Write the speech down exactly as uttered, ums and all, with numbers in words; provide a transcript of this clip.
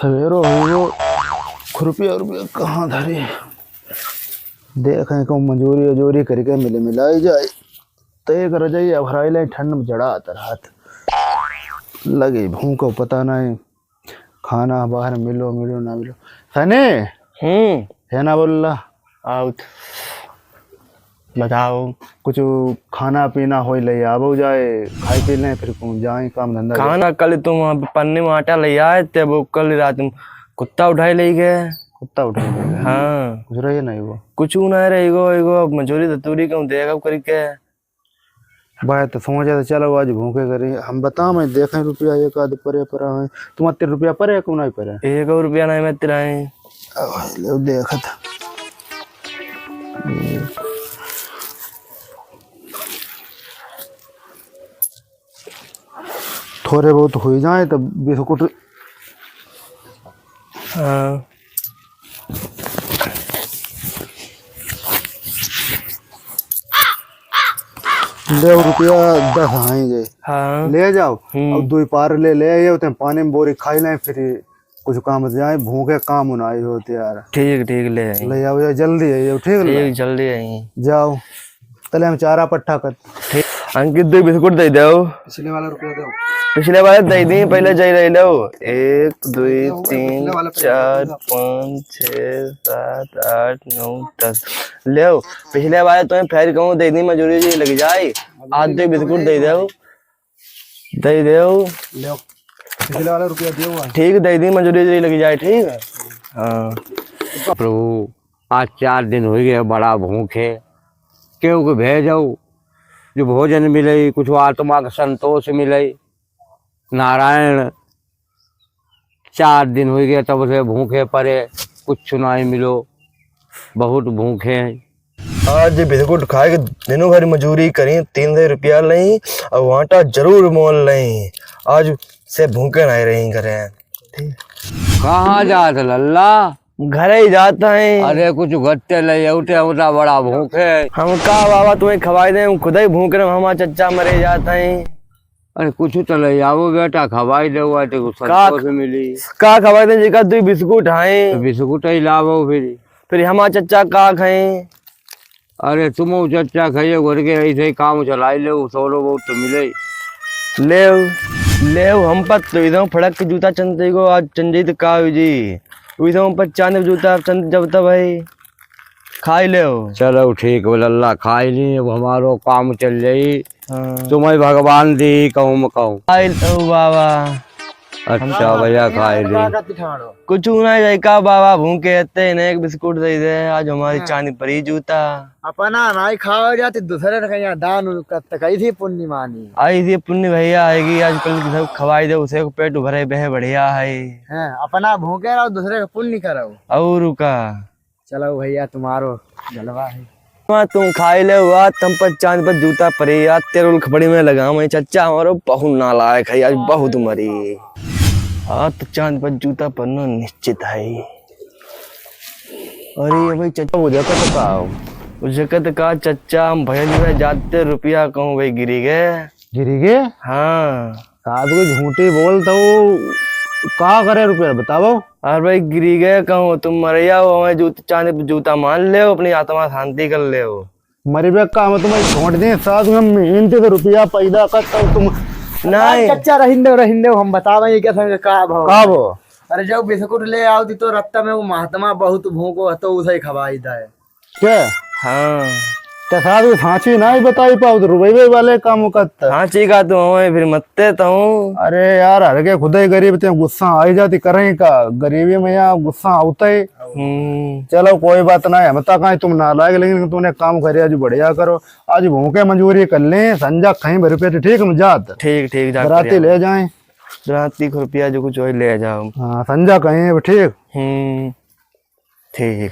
सवेरो हुई वो, खुरपिया उरपिया कहाँ धरी? देखें, कहूँ मजूरी उजूरी करके मिले मिलाई जाए। तो एक रजाई अब हराई ले, ठंड में जड़ा आता रात। लगे भूख को पता नहीं। खाना बाहर मिलो, मिलो, ना मिलो। सने? हम्म। है ना बोल ला? आउत। बताओ। कुछ खाना पीना होई ले आवो जाए, खाई पी लें, फिर कहूँ जाए काम धंधा। खाना कल तुम वहाँ पे पन्नी में आटा ले आए थे, वो कल रात में कुत्ता उठाए ले गए। कुत्ता उठाए ले गए? हाँ। कुछ रहे नहीं वो? कुछ ना रही गो, एगो मजूरी दतूरी कहूँ देगा करके। भाई तो सोचे तो चलो आज भूखे करी, हम बता मैं देखें रुपया एक आध परे परा है। तुम अत्ते रुपया परे को नहीं परे? एक और रुपया नहीं मैं तिराए। अब ले देखत। थोड़े बहुत हो जाए तो बिस्कुट। हाँ। ले रुपया दस आएंगे। हाँ। ले जाओ। हम्म। और दो पार ले, ले आइए, उतने पानी में बोरी खाई लें, फिर कुछ काम जाए, भूखे काम होना आई होते यार। ठीक, ठीक, ले आई। ले आओ यार, जल्दी आइए, ठीक ना? ठीक, जल्दी आई। जाओ, तले हम चारा पट्ठा कर। ठीक। अंकित, दो बिस्कुट दे दो। पिछले वाला रुपया दो। पिछले वाला दे दी, पहले जाई रही लो। एक, दो, तीन, चार, पाँच, छः, सात, आठ, नौ, दस। ले आओ, पिछले वाले तुम्हें फेर कहूँ दे दी, मजूरी जी लग जाए। आज दो बिस्कुट दे दो। दे दो। ले आओ, पिछले वाला रुपया दियो हुआ। ठीक, दे दी, मजूरी जी लग जाए, ठीक है। हाँ। प्रभु, आज चार दिन हो गए, बड़ा भूख है। केहू के भेजो, जो भोजन मिले, कुछ आत्मा के संतोष मिले। नारायण, चार दिन हो गए तब से भूखे परे, कुछ नहीं मिलो, बहुत भूखे हैं। आज बिस्कुट खाए के दिनों भर मजूरी करी, तीन सौ रुपया लई और आटा जरूर मोल लई। आज से भूखे नहीं रही घरे। कहाँ जात लल्ला? घरे ही जाता है। अरे कुछ गट्टे ले उठे, उठा बड़ा भूखे। हम का बाबा तुम्हें खवाई दे, हम खुद ही भूख रहे, हमारा चच्चा मरे जाता है। अरे कुछ तो ले आओ बेटा, खवाई दे, हुआ तो कुछ का, संतोष मिली। का खवाई दे जी का, दो बिस्कुट हैं। तो बिस्कुट ही लावो फिर। फिर हमारा चच्चा का खाएं? अरे तुम चच्चा खाइए, घर के ऐसे ही काम चलाई ले, सोलो बहुत तो मिले। ले, ले हम पर तो इधर फड़क के जूता चंद को आज चंद जाई तो का हुई जी? वैसे हम पर चांद जूता चंद जब तब है। खाई ले हो। चलो ठीक हो लल्ला, खाई ली, अब हमारो काम चल जाई। हाँ। तुम्हें भगवान दी कहूँ मैं कहूँ। खाई लो बाबा। अच्छा भैया, खाई ली। कुछ ना जाए का बाबा, भूखे हते, इन्हें एक बिस्कुट दे दे, आज हमारी हाँ। चांदी परी जूता। अपना नाई खाओ जाते, दूसरे ने कहीं दान उन कर, तो कैसी पुण्य मानी? आई ये पुण्य भैया आएगी, आजकल की सब खवाई दे, उसे को पेट भरे बहे बढ़िया है। हाँ, अपना भूखे रहो, दूसरे का पुण्य करो। और का? चलो भैया, तुम्हारो जलवा है। हाँ, तुम खाई ले हुआ, तुम पर चांद पर जूता परे, यार, तेरे उल खपड़ी में लगा मैं, चच्चा हमारो बहुत नालायक है, आज बहुत मरी। हाँ, तो चांद पर जूता पड़ना निश्चित है। अरे, ये भाई चच्चा, वो जगत का हो? वो जगत का चच्चा, हम भैया जी में जाते रुपया कहूँ भाई गिरी गए। गिरी गए? हाँ। साहब को झूठी बोल तो का करे रुपया बताओ। अरे भाई गिरी गए कहूँ, तुम मर जाओ, हमें जूत-, चांदी पे जूता मान ले, अपनी आत्मा शांति कर ले। मरी बे का हम तुम्हें छोड़ दें, साहब हम मेहनत से रुपया पैदा करता हूँ तुम। नहीं। चच्चा रहिन दो, रहिन दो, हम बतावे ये क्या संग का भाव। का भाव? अरे जब बिस्कुट ले आओ दी तो रत्ता में वो महात्मा बहुत भूखो है तो उसे खवाई दा है। क्या? हाँ। तो साहब, ये सांची ना ही बताई पाओ, तो रुपये वाले काम करता। सांची का तो हमें फिर मत्ते तो हूँ। अरे यार, हर के खुदा ही गरीब थे, गुस्सा आई जाती, करें का? गरीबी में यहाँ गुस्सा होता है। हम्म। चलो, कोई बात ना है, हम तक आए, तुम नालायक, लेकिन तुमने काम करे, आज बढ़िया करो, आज भूखे मजूरी कर लें, संजा कहीं भर रुपये, ठीक, हम जात। ठीक, ठीक, जात बराती करिया। ले जाएं। बराती को रुपया जो कुछ वही ले जाओ। हाँ, संजा कहीं, ठीक। हम्म, ठीक।